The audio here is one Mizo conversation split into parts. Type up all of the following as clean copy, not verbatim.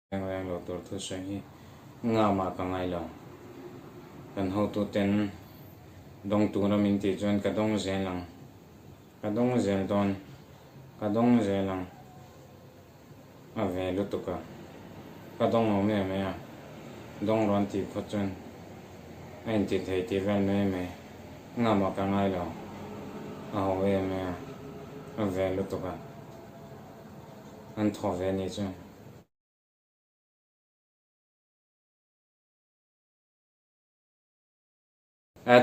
Reng reng lo tur thusawi hi ngah mah ka ngai lo. Kan hotuten dawng tura min tih chuan ka dawng zel ang. Ka dawng zel dawn. Ka dawng zel ang. A ve lutuk a. Ka dawng lo mai mai a. Dawng rawn tih phawt chuan a inti thei tih vel mai mai ngah mah ka ngai lo. A ho em mai a. A ve lutuk a. An thaw ve nih chu.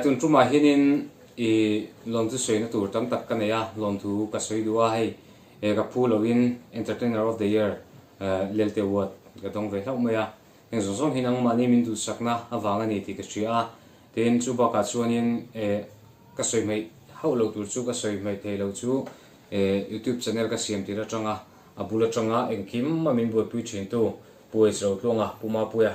Tun tumah hianin i lawmthu sawina tur tam tak ka nei a, lawmthu ka sawi duh a, hei ka phu loin Entertainer of the Year Lelte Award ka dawng ve hlauh mai a, heng zawng zawng hi nangmahni min duhsakna avang a ni tih ka hria a, tin chu bakah chuanin ka sawi hmaih hauh lo tur chu ka sawi hmaih thei lo chu YouTube channel ka siam tir atanga A bul atanga engkim a min buaipui thintu Pu H Rotluanga, Pu Mapuia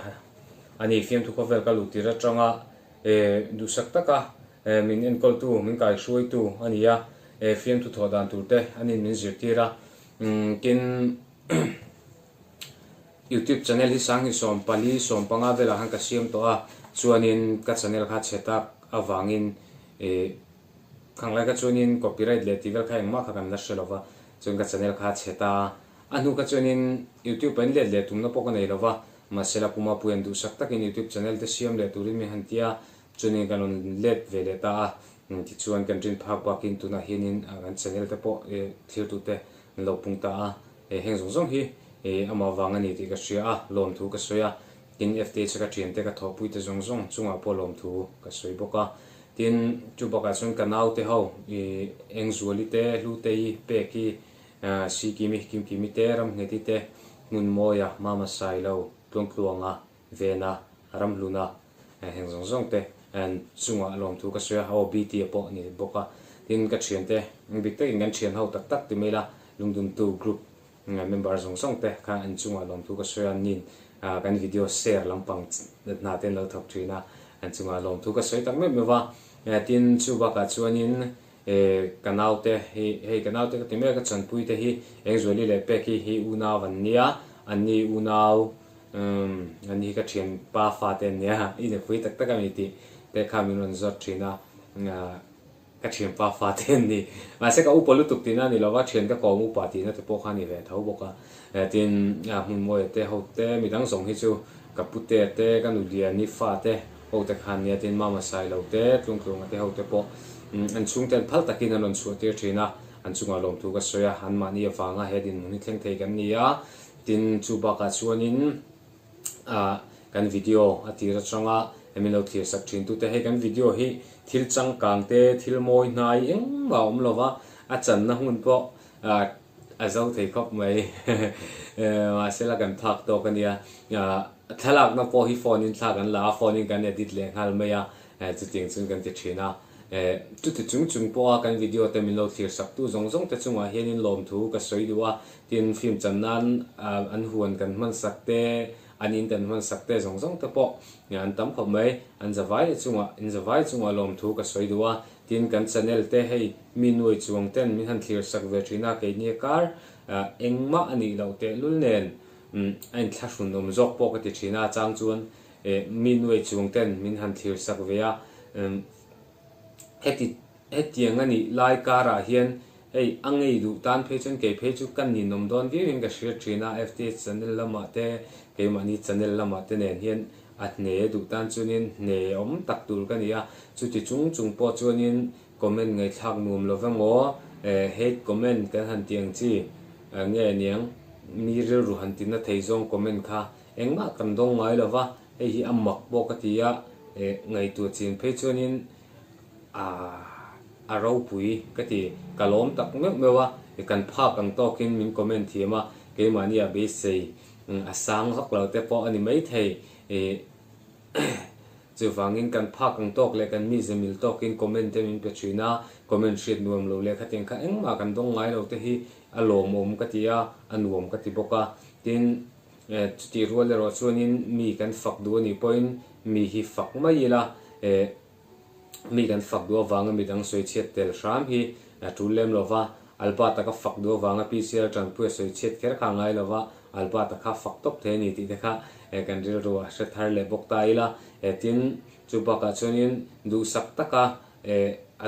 a ni. Fiamthu khawvel ka luh tir atanga duhsak taka min enkawltu, min kaihruaitu a ni a, fiamthu thawh dan tur te anin min zirtir a. Tin, YouTube channel hi Sanghi 14, 15 velah khan ka siam tawh a, chuanin ka channel kha chhe tak avangin Khang lai kha chuanin copyright leh tih vel kha engmah kha kan la hre lova, chuan ka channel kha a chhe ta a. A hnu kha chuanin YouTube ah in let leh tumna pawh ka nei lova, mahse la Puma Puian duhsak takin YouTube channel te siam leh turin min han ti a, chuanin kan rawn let ve leh ta a. Tichuan kan rin phak bakin tunah hianin kan channel te pawh thirtute an lo pung ta a. Heng zawng zawng hi amah vang a ni tih ka hria a, lawmthu ka sawi a. Tin, FTH ka thiante ka thawhpui te zawng zawng chungah pawh lawmthu ka sawi bawk a. Tin, chu bakah chuan ka naute ho, i Engzuali te, Hlutei, Peki, Sikimi, Kimkimi te, Ramngheti te, Hmunmawia, Mama Sailo, Tluangtluanga, Vena, Ramhluna, heng zawng zawng te chungah lawmthu ka sawi a, aw BT-a pawh a ni bawk a. Tin, ka thiante, bik takin kan thian ho tak tak ti mai ila, Lungdumtu group Member zawng zawng te kha an chungah lawmthu ka sawi a, nin kan video share lampang hna te an lo thawk thin a, an chungah lawmthu ka sawi tak meuh meuh a. Tin, chu bakah chuanin ka naute hi, hei ka naute ka ti mek a, Chanpui te hi Engzuali leh Peki hi unau an nia, anni unau anni hi ka thianpa fate an nia, i nupui tak tak a mi tih te kha min rawn zawt thin a. Ka thianpa fa te an ni. Mahse ka upa lutuk tihna a ni lova, thian ka kawm upa tihna te pawh kha a ni ve tho bawk a. Tin, Hmunmawia te ho te, midang zawng hi chu ka pute te, ka nuliani fa te ho te kha an nia. Tin, Mama Sailo te, Tlungtlunga te ho te pawh an chhungte an phal takin an rawn chhuah tir thin a, an chungah lawmthu ka sawi a, anmahni avanga he dinhmun hi thleng thei kan ni a. Tin, chu bakah chuanin. ah kan video a tir atanga min lo thlir sak thin tute hei kan video hi thil changkang te thil mawi hnai engmah a awm lova a channa hmun pawh ah a zo thei khawp mai mahse la kan phak tawk a nia ah thlalakna pawh hi phone in thla kan la a phone in kan edit leh nghal mai a chutiang chuan kan ti thin a chuti chung chung pawha kan video te min lo thlir sak tu zawng zawng te chungah hianin lawmthu ka sawi duh a. Tin, film chan nan an huan kan hman sak te, an in kan hman sak te zawng zawng te pawh an tam khawp mai. An zavai chungah, in zavai chungah lawmthu ka sawi duh a. Tin, kan channel te hei mi nuai chuang ten min han thlir sak ve thin a, keini kar engmah a nih loh tehlul nen a inthlahrun awm zawk pawh ka ti thin a, chang chuan mi nuai chuang ten min han thlir sak ve a. Heti hetiang a nih lai karah hian Hei, a ngei duh tan phei chuan kei phei chu ka ninawm dawn viau in ka hria thin a, FTH channel lamah te, keimahni channel lamah te nen hian a hne duh tan chuanin hne awm tak tur ka ni a, chuti chung chung pawh chuanin comment ngaihthlak nuam lo vemaw, hate comment kan han tih ang chi nge aniang, mi rilru han tina thei zawng comment kha engmah kan dawng ngai lo va, hei hi a mak pawh ka ti a, ngaihtuah chin phei chuanin A ropui ka ti, ka lawm tak meuh meuh a, kan phak ang tawkin min comment thiam a, keimahni a beisei a sang vak lo te pawh a ni maithei. Chuvangin kan phak ang tawk leh kan mize mil tawkin comment te min pe thin a, comment hriat nuam lo leh khatiang kha engmah kan dawng ngai lo te hi a lawmawm ka ti a, a nuam ka ti bawk a. Tin, chutih rual erawh chuanin mi kan fak duh a nih pawhin mi hi fak mai ila, Mi kan fak duh avanga midang sawi chhiat tel hram hi a tul lem lo va, Albert-a ka fak duh avanga PCR tanpui a sawi chhiat kher kha a ngai lova, Albert-a kha fak tawp thei a ni tih te kha kan rilru a hre thar leh bawk ta ila. Tin, chu bakah chuanin duhsak taka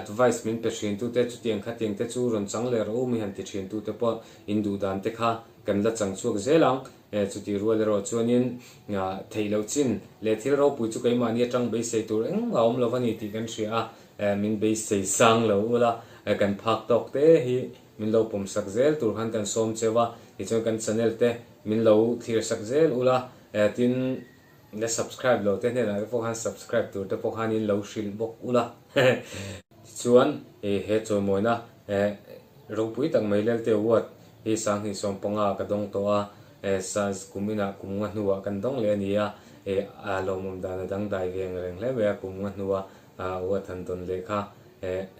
advice min pe thintute chutiang khatiang te chu rawn chang leh rawh u mi han ti thintute pawh in duh dan te kha kan la chang chhuak zel ang. Chutih rual erawh chuanin theih loh chin leh thil ropui chu keimahni atang beisei tur engmah a awm lo a ni tih kan hria a, min beisei sang lo ula kan phak tawk te hi min lo pawm sak zel tur khan kan sawm cheu a, tichuan kan channel te min lo thlir sak zel ula, tin la subscribe lo te hnenah te pawh khan subscribe tur te pawh khanin lo hrilh bawk ula. Tichuan he chawimawina Ropui tak mai Lelte Award hi 2015 ah ka dawng tawh a, Science kum inah kum nga hnuah kan dawng leh a ni a, a lawmawm dan a dangdai ve ang reng hle mai a, kum nga hnua award han dawn leh kha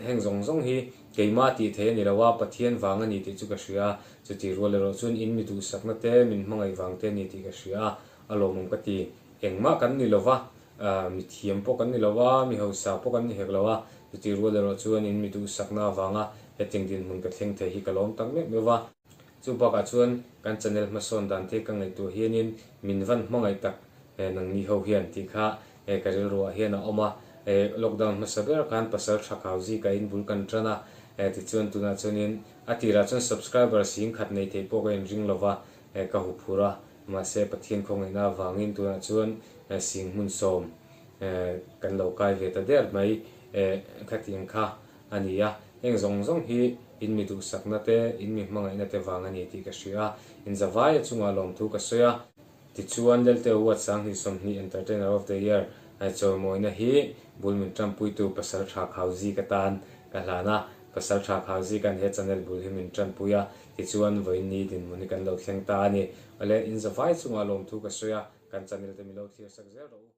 heng zawng zawng hi keimah tih theih a ni lo a, Pathian vang a ni tih chu ka hria a, chutih rual erawh chuan in mi duhsakna te, min hmangaih vang te a ni tih ka hria a, a lawmawm ka ti. Engmah kan ni lo va, Mi thiam pawh kan ni lo a, mi hausa pawh kan ni hek lo a, chutih rual erawh chuan in mi duhsakna avanga hetiang dinhmun ka thleng thei hi ka lawm tak meuh meuh va. Chu bakah chuan kan channel hmasawn dan te ka ngaihtuah hianin min van hmangaih tak nangni ho hian tih kha ka rilruah hian a awm a. Lockdown hmasa ber khan pasal tha khau zika in bul kan tan a, tichuan tunah chuanin a tirah chuan subscriber sing khat nei thei pawh ka inring lo va, ka huphurh a. Mahse Pathian khawngaihna avangin tunah chuan sing hmun sawm kan lo kai ve ta der mai khatiang kha a ni a. Heng zawng zawng hi in mi duhsakna te, in mi hmangaihna te vang a ni tih ka hria a. In zavaia chungah lawmthu ka sawi a. Tichuan Lelte Award 2020 Entertainer of the Year chawimawina hi bul min tanpuitu Pasal Tha Khauzi ka tan ka hlan a. Pasal Tha Khauzi kan he channel bul hi min tanpui a. Tichuan, vawiin ni dinhmun hi kan lo thleng ta a ni. Awle, in zavai chungah lawmthu ka sawi a, kan channel te mi lo thlir sak zel rawh u.